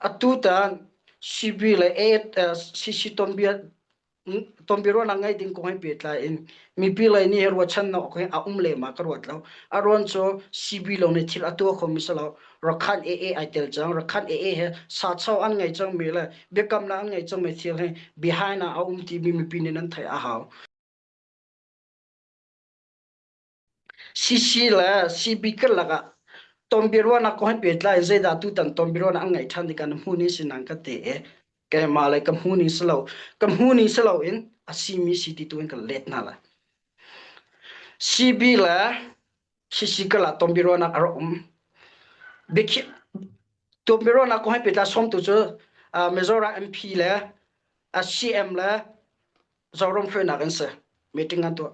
Atutan CB le CC tonbia tonbiaruahnak ngeih ding kong he pehtlai in mipi lei nih ruahchannak awk hi a um lem ah ka ruat lo. A ruan cu CB lo nih thil a tuah khomi si lo. Rakhan AA ai tel cang. Rakhan AA he sacho an ngei cangmi le biakamnak an ngei cangmi thil hi behind ah a um timi mipi nih nan theih a hau. CC le CB karlak ah tonbiaruahnak kong he pehtlai in zeidah tutan tonbiaruahnak an ngeih ṭhan tikah na hmu ning si nang ka te i keimah le ka hmu ning si lo ka hmu ning si loin a simi si ti tu in ka let hna lai. CB le CC karlak tonbiaruahnak a rak um. Biakhiah tonbiaruahnak kong he pehtlai sawmtu cu Mizoram MP le CM le Zoram hruainak an si. Meeting an tuah.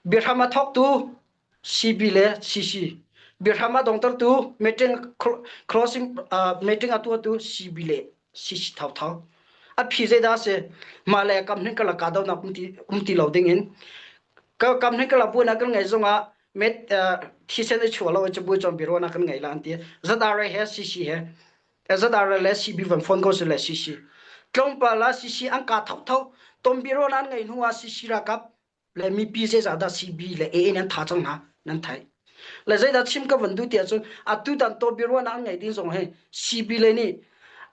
Biahram a thawktu CB le CC. Biahram a dongtertu meeting closing uh, meeting a tuahtu CB le CC thauthau. A phi zeidah si? Mah le kam hnin kala ka donak um ti um ti lo ding in ka kam hnin kala buana kan ngei zongah met uh, thisen i chua lo cu bu chon biruana kan ngei la an ti. ZRA he CC he ZRL le CB van phone ko si le CC. Tlawmpal ah CC an ka thotho tonbiro nan ngei hnu ah CC ralkap le mipi zeizah dah CB le AA nan tha cang hna nan thai. Le zeidah chim ka van duh tiah cun atu dan tonbiro nan ngei ding zong hi CB le nih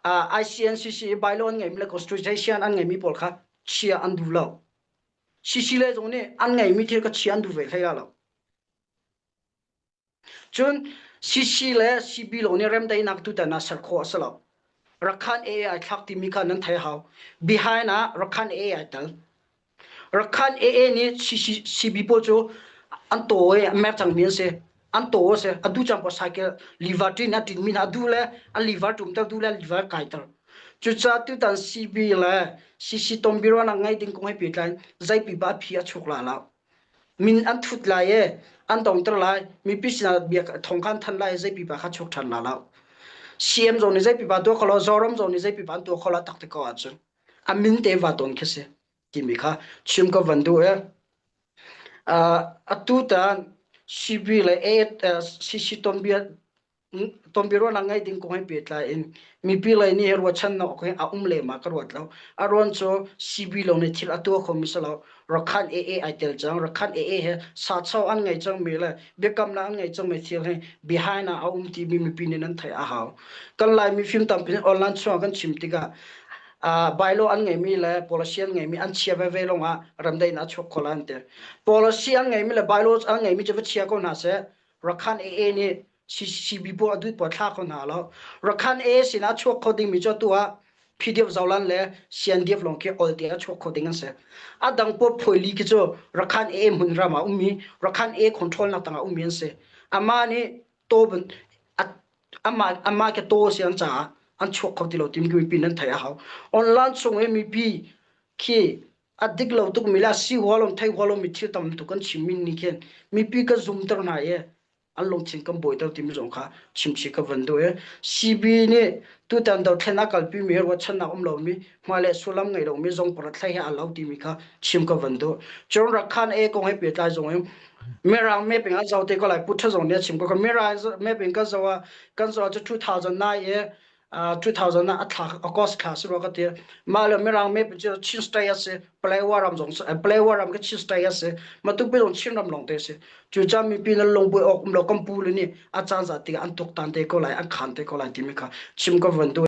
uh, ICNCC bylaw an ngeimi le constitution an ngeimi pawl kha chia an duh lo. CC le zong nih an ngeimi thil ka chia an duh ve hlei lo. Cun CC le CB lawng nih remdaihnak tutan ah ser khawh a si lo. Rakhan AA ai thlak timi kha nan thei hau. Behind ah Rakhan AA ai tel. Rakhan AA nih CC, CB pawl cu an taw i an mer cangmi an si. An taw a si. A duh cang pawl cycle liver ṭin a ṭinmi hna a duh le an liver ṭumter duh le liver kaiter. Cucaah tutan CB le CC tonbiaruahnak ngei ding kong he pehtlai in zeipipa a phi a chuak la lo. Min an thut lai i an dongter lai. Mipi sinah bia thong kha an thanh lai i zeipipa kha chuak ṭhan la lo. CM zong nih zeipipa tuah kho lo, Zoram zong nih zeipipa an tuah kho lo tak ti ko ahcun a min te va ton khi si timi kha chim ka van duh i uh, atu tan CB le A CC tonbia tonbiaruahnak ngeih ding kong he pehtlai in mipi lei nih ruahchannak awk hi a um lem ah ka ruat lo. A ruan cu CB lo nih thil a tuah khomi si lo. Rakhan AA ai tel cang. Rakhan AA he sacho an ngei cangmi le biakamnak an ngei cangmi thil hi behind ah a um timi mipi nih nan theih a hau. Kan Laimi fim tampi nih online chungah kan chim tikah uh, bylaw an ngeimi le policy an ngeimi an chia veve lawngah remdaihnak a chuak kho lai an ti. Policy an ngeimi le bylaw an ngeimi cu va chia ko hna seh. Rakhan AA nih CCB pawl a dut pawl thla kho hna lo. Rakhan AA sinah chuak kho dingmi cu atu ah PDF Zolan le CNDF lawng khi olte a chuak kho ding an si. A dang pawl phuaili khi cu Rakhan AA hmun ram ah ummi, Rakhan AA control nak tangah ummi an si. Amah nih to amah amah ke to si an caah an chuak kho ti lo timi mipi nan theih a hau. Online chung i mipi khi a dik lo tukmi le a si hualom thei hualom mi thil tam tuk kan chimmi nih khin mipi ka zumter hna i an lungthin kan bawiter timi zong kha chimchih ka van duh i CB nih tutan dothlen a kalpi mi ruahchannak um lomi hma le sullam ngei lomi zong parat hlei he a lo timi kha chim ka van duh cun rakhan e kong he pehtlai zong in mirang mapping a zo te ko lai putha zong nih a chim ko mirang mapping kan zo ah kan zo cu 2009 i 2000 ah a thla August thla si rua ka ti mah le mirang me cu Chin State a si Palawa ram zong Palawa ram ka Chin State a si matupi zong Chin ram lawng te si cu caan mipi na lungbuai awk um lo kan pu le nih a caan za tikah an tuktan te ko lai an khan te ko lai timi kha chim ka van duh.